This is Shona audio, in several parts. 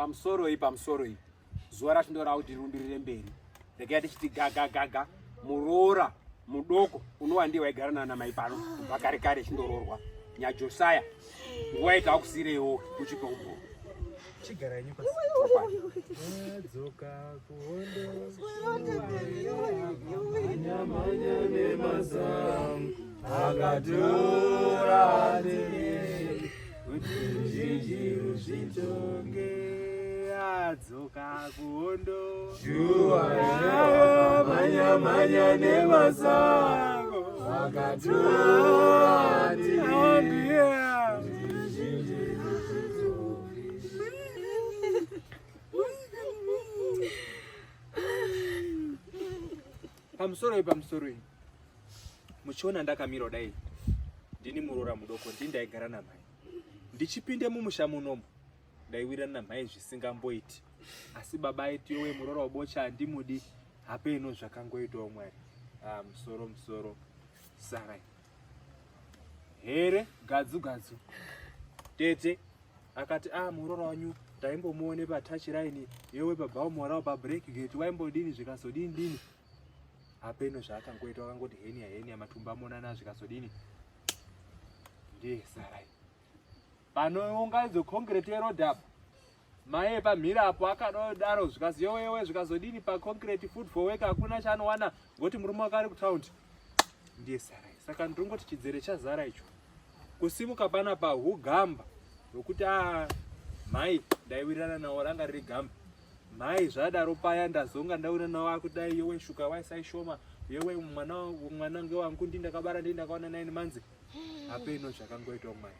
Pamusoroi pamusoroi zuva racho ndorakuti rirumbirire mberi regai tichiti gagagaga muroora mudoko unova ndiye waigara nana mai pano kubva kare kare chindoroorwa nyajosaya nguva ita akusiireiwo uchipe umbo Chigara yenyu pasi. Adzoka kuhondo. Manya nemasango akatora kuti ruzhinji ruzvitonge. Adzoka kuhondo. Shuwa shuwa manya manya nemasango akatora Yeah. Pamusoroi pamusoroi muchiona ndakamira kudai ndini muroora mudoko ndini ndaigara namai ndichipinde mumusha munomu ndaiwirirana namai zvisingamboiti asi baba aiti yowe muroora wabocha handimudi hapeno zvakangoitawo mwari ah, musoro musoro sarai here gadzu gadzu tete akati ah muroora wanyu taimbomuone patouch line yewe pabhaumorao pabreak gate waimbodini zvikazodini dini hapeno zvaakangoita wakangoti henia henia matumba amonana zvikazodini ndiye sarai panounganidzo concrete yeroad apa mai epamhira apo akadodaro zvikazi yowewe zvikazodini paconcrete food for work hakuna chaanowana ngoti murume wake ari kutaundi ndiye sarai saka ndiri chidzere chazara icho kusimuka panapa hugamba nokuti a mhai ndaiwirirana nawo ranga riri gamba mhai zvadaro paya ndazonga ndawirirana nawo akudai yowe shuka waisai shoma yowe mwana mwana ngewangu ndi ndakabara ndi ndakawana 9 months hapeno zvakangoitwa mwari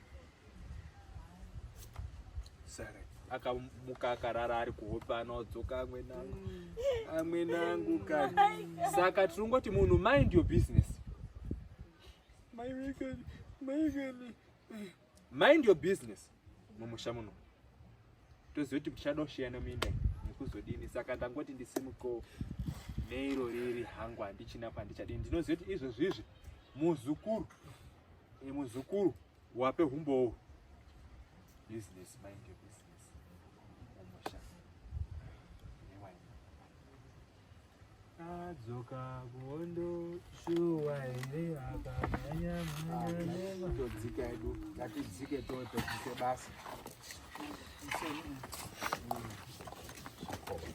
sara akamuka akarara ari kuhope anodzoka amwenangu amwenangu kani saka tirongoti munhu mind your business mind your business mumusha muno toziva kuti tichada kushiyana minda nekuzodini saka ndangoti ndisimuko neiro riri hangu handichina kwandichadini ndinoziva kuti izvozvizvi muzukuru e muzukuru wape humbowo business mind your business mumusha Adzoka kuhondo shuwa here akamhanya mhanya. Todzika hedu, ngatidzike topedzise basa.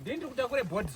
Ndini ndiri kutakure bhodhi.